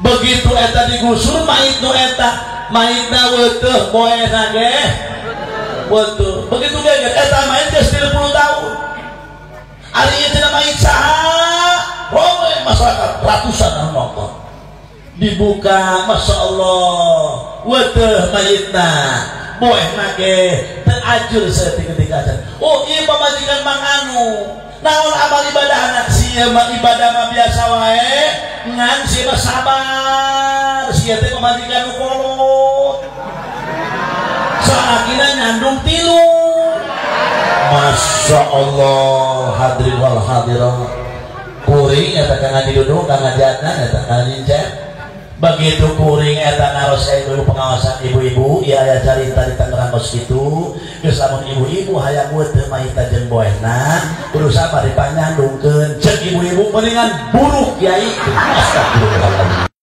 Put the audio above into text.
Begitu eta digusur mayit nu eta, mayitna weuteuh boehna ge weuteuh. Begitu geger eta mayit geus 30 tahun. Ari ieu cenah mayit saha? Rame masyarakat ratusan anu nonton. Dibuka, Masya Allah, weuteuh mayitna, boehna ge teu ajur saeutik ketika acan. Oh, ieu pamajikan Mang Anu. Naon amal ibadahna? Sia mah ibadah mah biasa wae, ngan sia mah sabar. Sia teh pamajikan nu kolot. Salakina nyandung tilu. Masya Allah, hadirin wal hadirat. Kuring eta Kang Haji Dudung, Kang Haji Adnan eta Kang Haji Encep. Begitu kuring eta naros ka ibu pengawasan ibu-ibu, ieu aya carita di Tangerang kos kitu, geus lamun ibu-ibu hayang weuteuh mayitna jeung boehna, kudu sabar dipanyandungkeun. Ceuk ibu-ibu mendingan buruh kiai. Astagfirullahaladzim.